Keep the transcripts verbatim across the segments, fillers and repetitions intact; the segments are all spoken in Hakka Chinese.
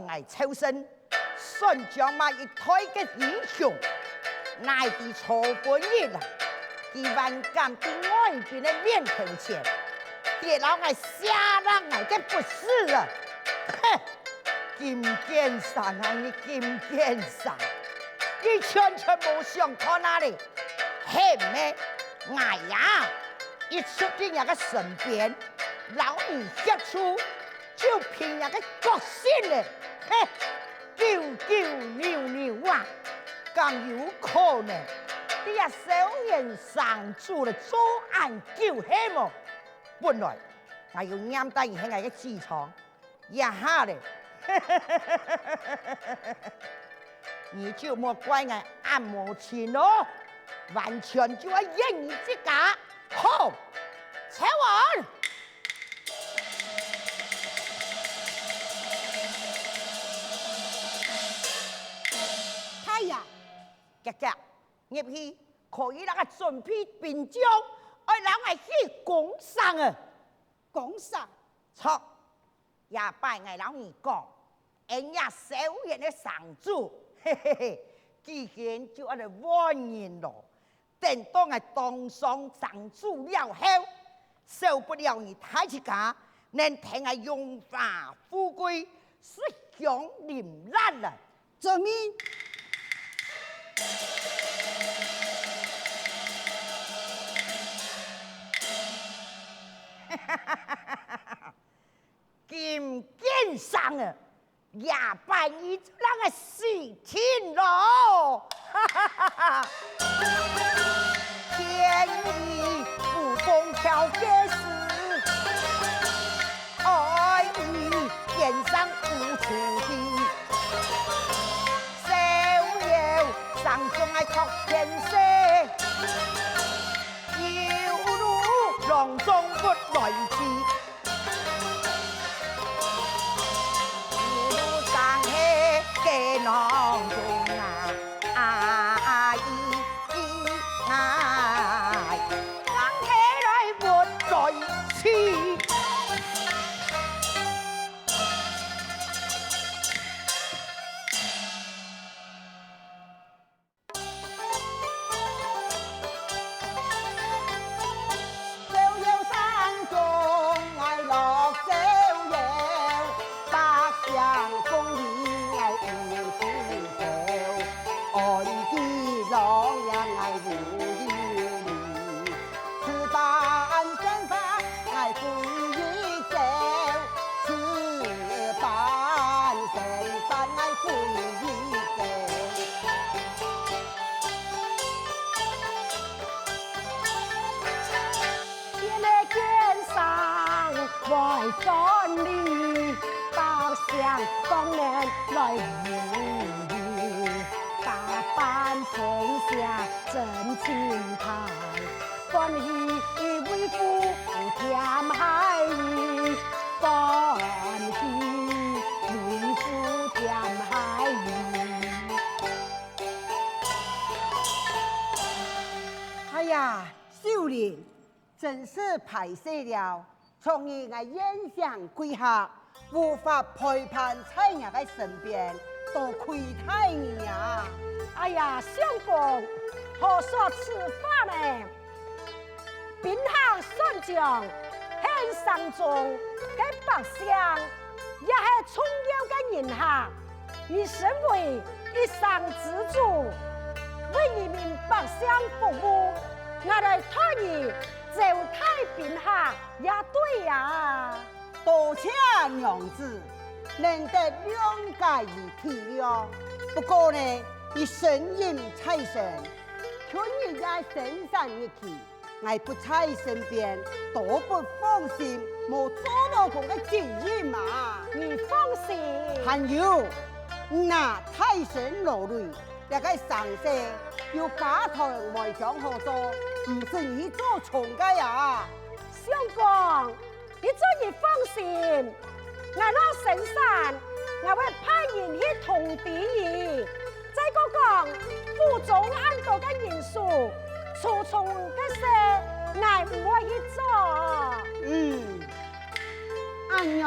𠊎抽身，算將麼一代个英雄，哪知錯分日啊！佢還敢在外邊个面頭前，跌摎𠊎寫摎𠊎个不是啊！哼！金建生啊，你金建生，你全全無想看啊哩！係咩？𠊎呀，一出在若个身邊，摎你接觸， 就憑若个個性咧，嘿，九九扭扭啊，敢有可能？你啊，少年生子了做恁久係無？本來，𠊎有念帶你係𠊎个子長，這下咧，你就莫怪𠊎恁無情哦，完全就愛怨你自家。好，請問！ 太爺，遽遽，入去，可以摎𠊎準備兵將，愛摎𠊎去攻城啊！攻城？著，這擺𠊎摎你講， 恩這少年个生子，嘿嘿嘿，既然就恁樣換人囉。等到𠊎當上生子了後，少不了你大自家，能聽𠊎榮華富貴，食香臨蘭啊！遵命。 金建生啊，這擺你就摎𠊎死定囉！哈哈哈哈！天衣無縫條結絲，愛你奸商無處避，逍遙山中愛託天師，有如囊中物來寄。 一路上係雞囊中啊，啊，咦，咦，啊，上起來活來去。 逍遙山中𠊎樂逍遙，百姓風雨𠊎無知愁。安居樂業𠊎無憂慮，此般生活𠊎不宜走，此般生活𠊎不宜走。 見了奸商會轉離，百姓當然來無理。百般春夏真清淡，歡喜為父添鞋兒，歡喜為父添鞋兒。哎呀，秀玲， 真是敗勢了，昨日𠊎宴請貴客，無法陪伴在若个身邊，多虧待你啊！哎呀，相公，何說此話呢？賓客算將，係城中个百姓，也係重要个人客。 你身為一城之主，為人民百姓服務，𠊎來代你招待賓客，也對啊。多謝娘子，能得諒解與體諒。不過呢，你身孕在身，近日也生產日期， 𠊎不在身邊，多不放心，無做老公个責任嘛。你放心。還有，你啊大身勞累，這个生世有家堂外鄉好做，毋使你做重个啊。相公， 你做你放心，𠊎落深山，𠊎會派人去通知你。再過講，府中恁多个人手，除重个事，𠊎毋會去做。嗯，恁樣，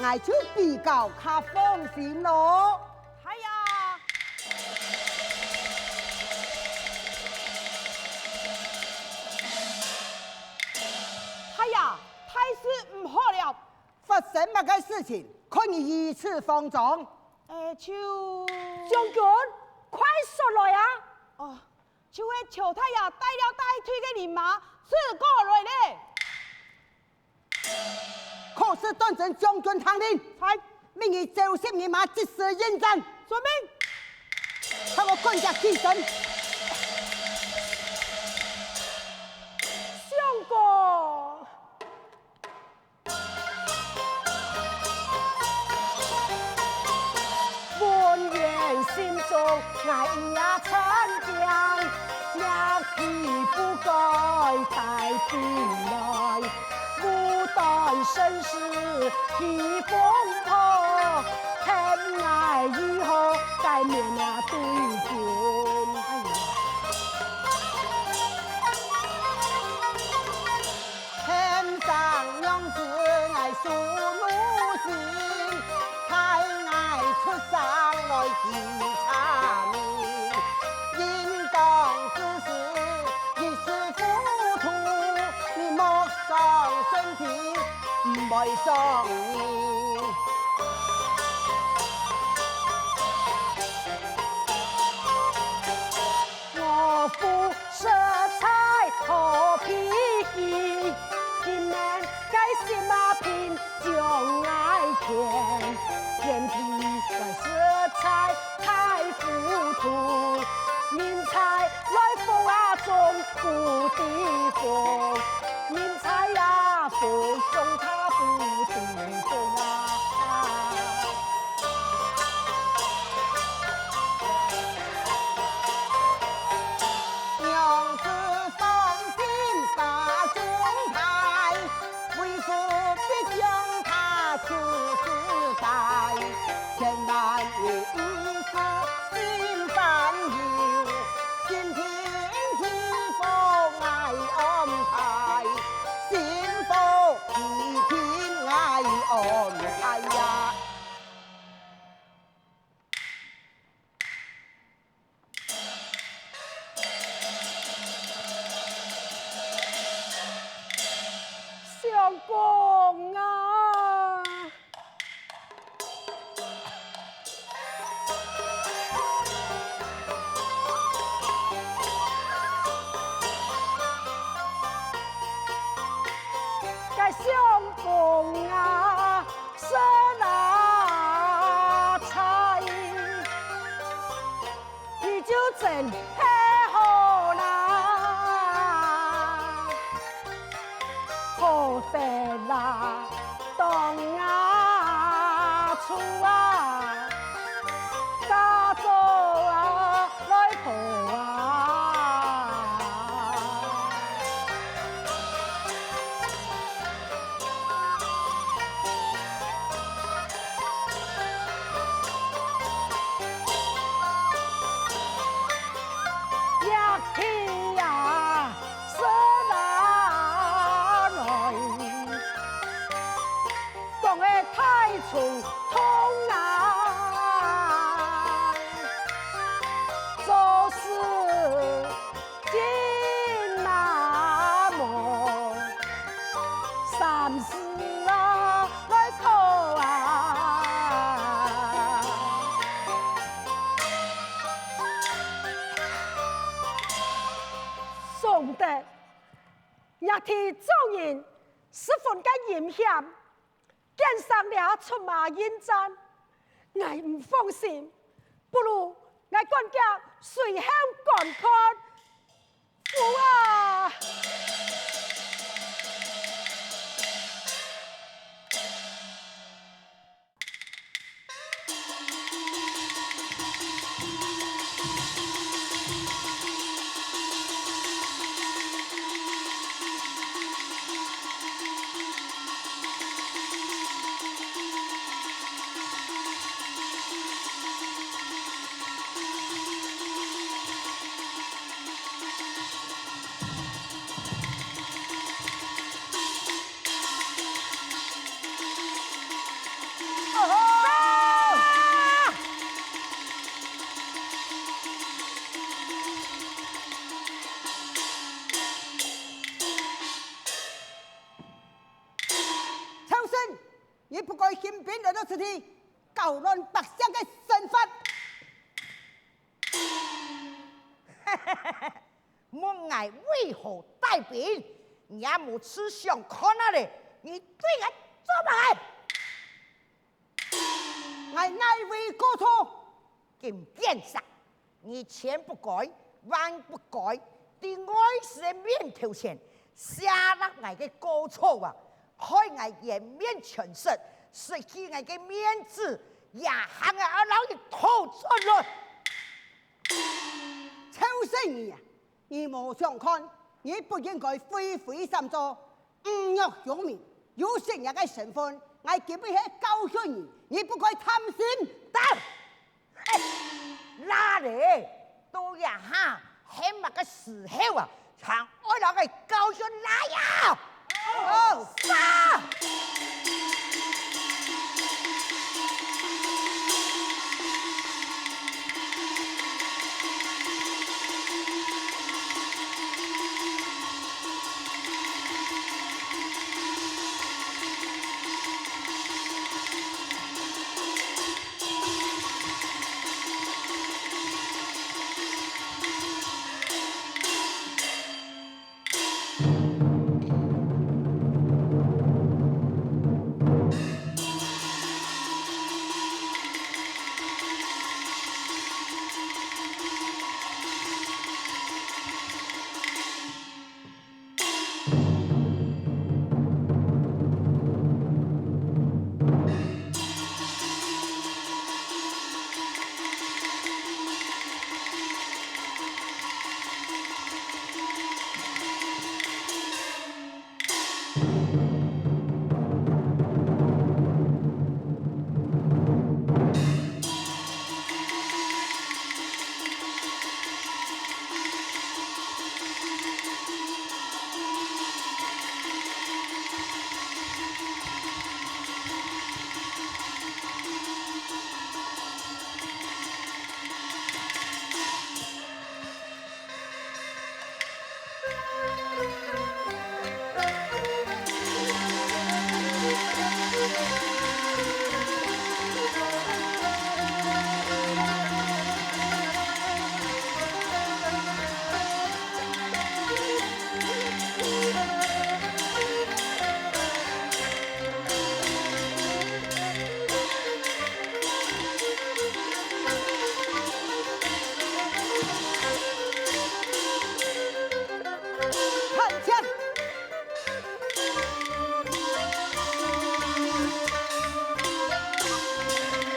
，𠊎就比較較放心咯。哎呀！哎呀，大事毋好了！發生麼个事情，看你如此慌張？欸，就……將軍，快說來啊！哦，就係邱大爺帶了大隊个人馬，就過來咧。 可是斷真將軍聽令，在。命你召集人馬，即時應戰。遵命。看我趕緊起身。相公。 相公啊！ 該相公啊，實在，你就真係好啦。 好得啦，當牙粗啊，嫁做啊來婆啊。爽得，若地眾人十分个陰險， 見上了出馬應戰，𠊎毋放心，不如𠊎趕緊隨後觀看。父啊！你不該興兵來到此地，攪亂百姓个生活。問𠊎為何帶兵，你也無試想看啊咧，你對𠊎做麼个？ 𠊎哪位過錯？金建生，你千不該萬不該，在外人个面頭前，卸落𠊎个過錯啊！害𠊎顏面全失，失去𠊎个面子，這下𠊎愛摎你討轉來！臭細人啊！你無想看，你不應該畏畏縮縮， 毋若鄉民，有識人个身份，𠊎今晡日係教訓你，你不該貪心。打！嘿，拉咧，到這下，係麼个時候啊，還愛摎𠊎教訓來啊？哦，殺！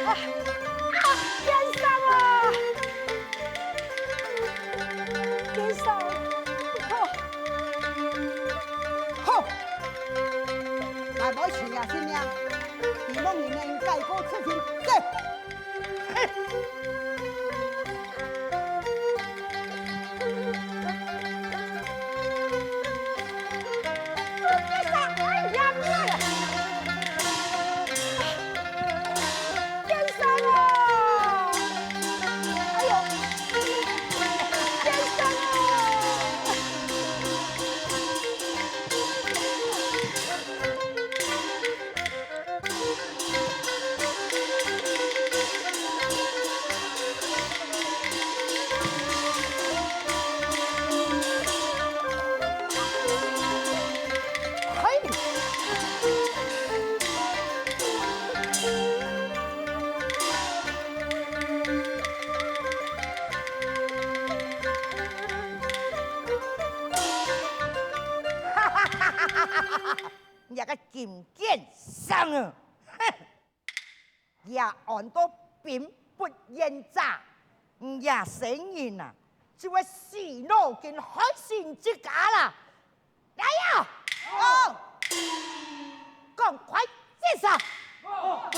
啊，啊，奸商啊！奸商，好。好，𠊎無情也性命，希望你能改過自新。走！ 你个金建生啊！哼！也安到兵不厭詐，你這細人啊，就會死腦筋害死自家啦！來啊！哦！趕快接上！哦！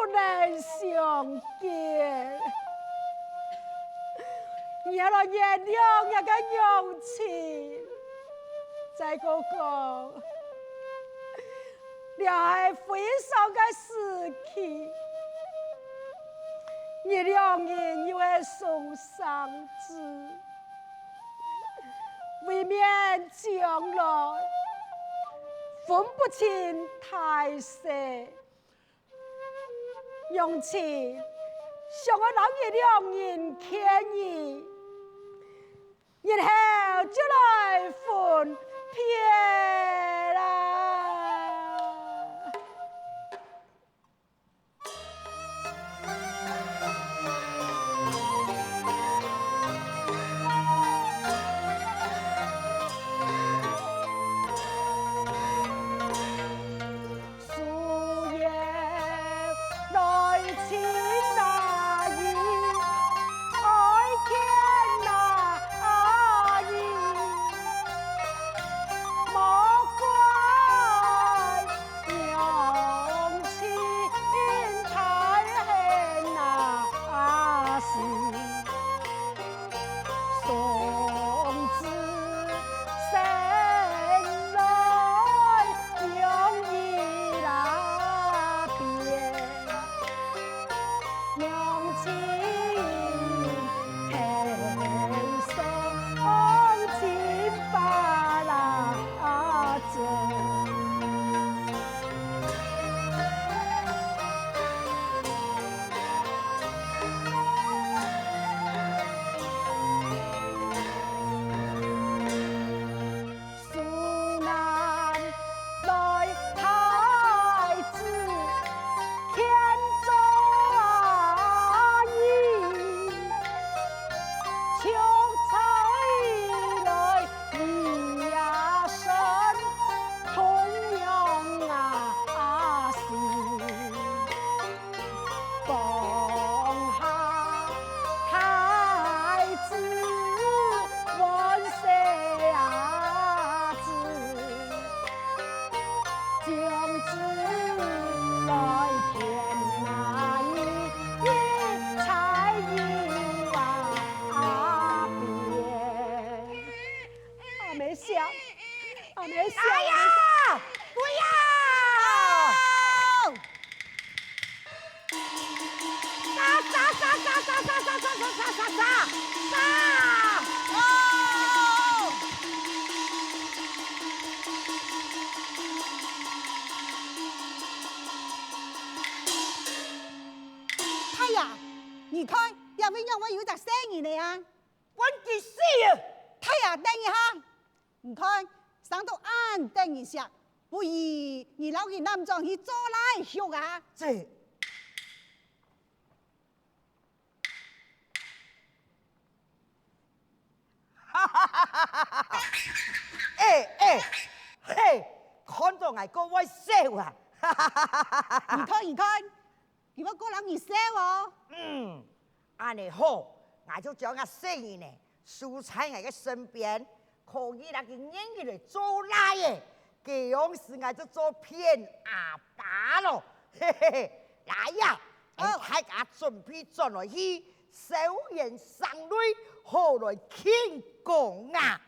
能相見。你還來原諒𠊎个娘親。再過講，這係非常个時期，你兩人又係送喪子，為免將來分不清大細， 娘親，想愛摎你兩人勸議，日後就來分別啦。 樹葉來親那意，愛牽那意，莫怪娘親太狠那心。 送子身來容易那邊，娘親疼送金花啦针。 送男來太子牽做意，求財來 你呀身同樣啊心，放下太子萬歲啊子，將子來添啊你，你才有啊邊。 阿姆想，阿姆想。哎呀，不要！殺，殺，殺！哦！太爺，你看，這位仰會有隻細人仔啊？ 還佢死啊！太爺，等一下！你看，生到恁得人惜，不如你摎佢揇轉去做倈畜啊！這，哎，哎，嘿，看著𠊎過會笑啊！你看，你看， 佢會過摎你笑哦。嗯，恁呢好，𠊎就將這細人仔收在𠊎个身邊，可以摎佢認佢來做倈仔，該央時𠊎就做便阿爸囉。嘿嘿嘿，來呀，哦。大家準備轉來去，笑顏相對，好來慶功啊！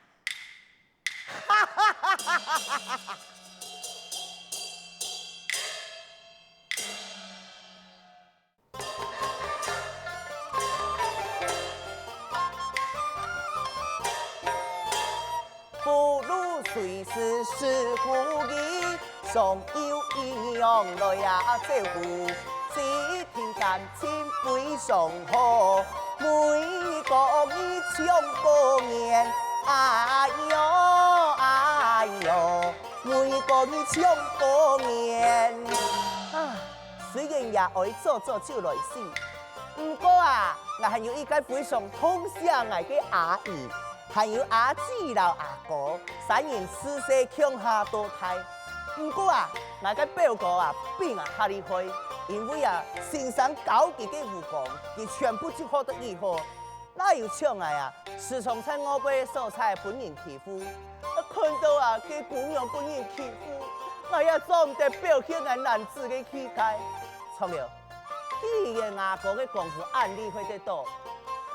福祿壽司師傅佢，上有姨娘來啊招呼，這片感情非常好，每個日像過年，哎喲，哎喲，每個日像過年。啊，雖然也愛早早就來死， 毋過啊，𠊎還有一個非常痛惜𠊎个阿姨，還有阿姊摎阿哥，三人自細共下到大。毋過啊，𠊎个表哥啊，比𠊎較厲害，因為啊，先生教佢个武功，佢全部就學到以後，哪有像𠊎啊，時常在外背所在分人欺負，看到啊，該姑娘分人欺負，𠊎也做毋得表現𠊎男子个氣概。著了，既然阿哥个功夫恁厲害得到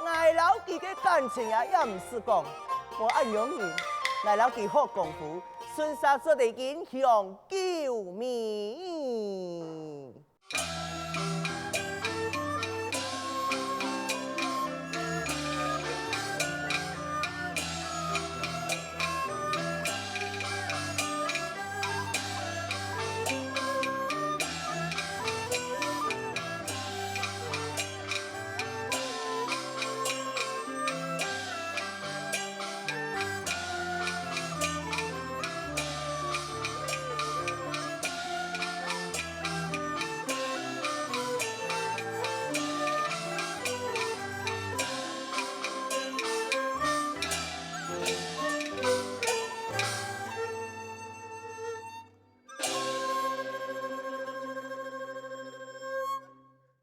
，𠊎摎佢个感情也也毋使講，無恁容易，𠊎摎佢學功夫，順續做得英雄救美。